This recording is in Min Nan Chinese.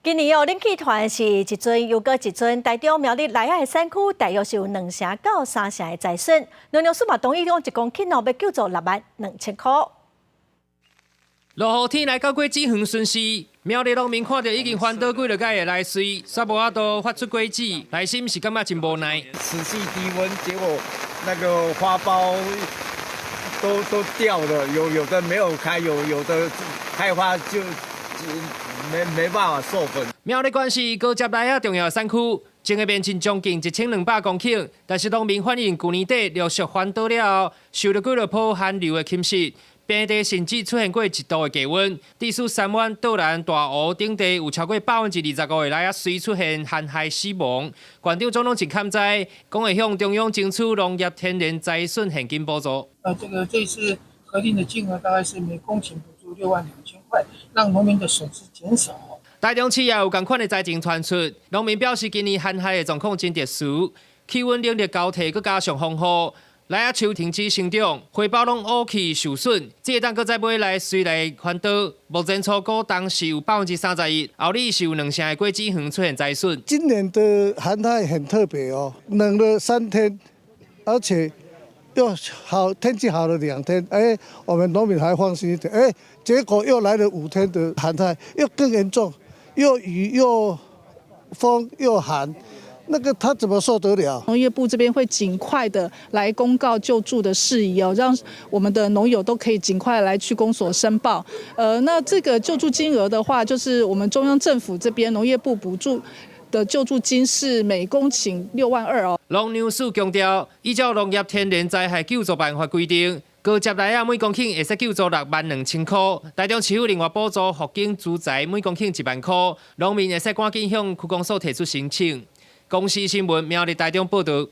今年哦，冷氣團是一陣又閣一陣，台中苗栗內仔的產區大約是有2成到3成的災損。農糧署嘛同意講一公頃哦，欲救助6萬2千箍。落雨天來到果子園巡視，苗栗農民看著已經翻倒幾落擺的來穗，煞無法度發出果子，內心是感覺真無奈。持續低溫，結果那個花苞都掉了，有的沒有開，有的開花就沒辦法授粉。苗栗縣是高捷梨仔重要產區，種的面積將近1200公頃，但是農民反映，舊年底陸續翻倒了後，受著幾落波寒流的侵襲，平地甚至出現過一度的低溫，致使三灣、道南、大湖等地有超過25%的梨仔穗出現寒害死亡。縣長總統真勘災，講會向中央爭取農業天然災損現金補助。這個這次核定的金額大概是每公頃補助6萬2千塊，讓農民的損失減少。台中市也有仝款的災情傳出，農民表示今年寒害的狀況真特殊，氣溫冷熱交替，閣加上風雨，梨仔樹停止生長，花苞攏烏去受損，這會當閣再買來穗來翻倒。目前初估當時有31%，後日是有2成的果子園出現災損。今年的寒害很特別哦，冷了3天，而且又好天氣好了2天，哎，我們農民還放心一點，哎，結果又來了5天的寒害，又更嚴重，又雨又風又寒。那個他怎麼受得了？農業部這邊會盡快的來公告救助的事宜哦，讓我們的農友都可以盡快來區公所申報。那這個救助金額的話，就是我們中央政府這邊農業部補助的救助金是每公頃6萬2哦。農糧署強調，依照農業天然災害救助辦法規定，高捷梨仔每公頃會使救助6萬2千箍，台中市府另外補助福建資材每公頃1萬箍，農民會使趕緊向區公所提出申請。公視新聞苗栗台中報導。